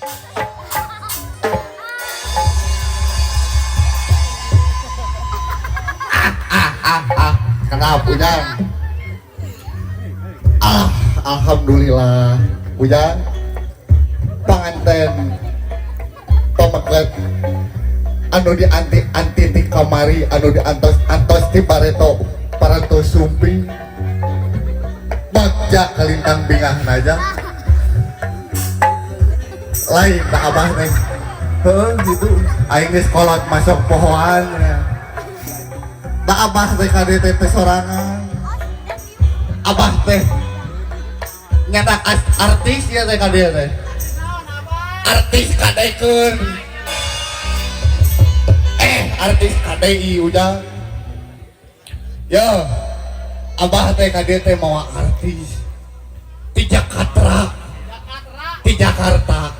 Ah ah ah ah, kenapa, Ujang? Ah, alhamdulillah, Ujang, panganten pameklet anu di anti anti ti kamari, anu di antos antos ti bareto parantos sumping, bagja kalintang bingah naja lain tak abah teh. Heuh, gitu aing geus kolot masuk pohoan ya. Tak abah teh kade teh teh sorangan, abah teh nyadak artis ya teh kade teh artis kadekeun, eh, artis KDI. Udah ya, abah teh kade teh mawa artis di Jakarta, di Jakarta.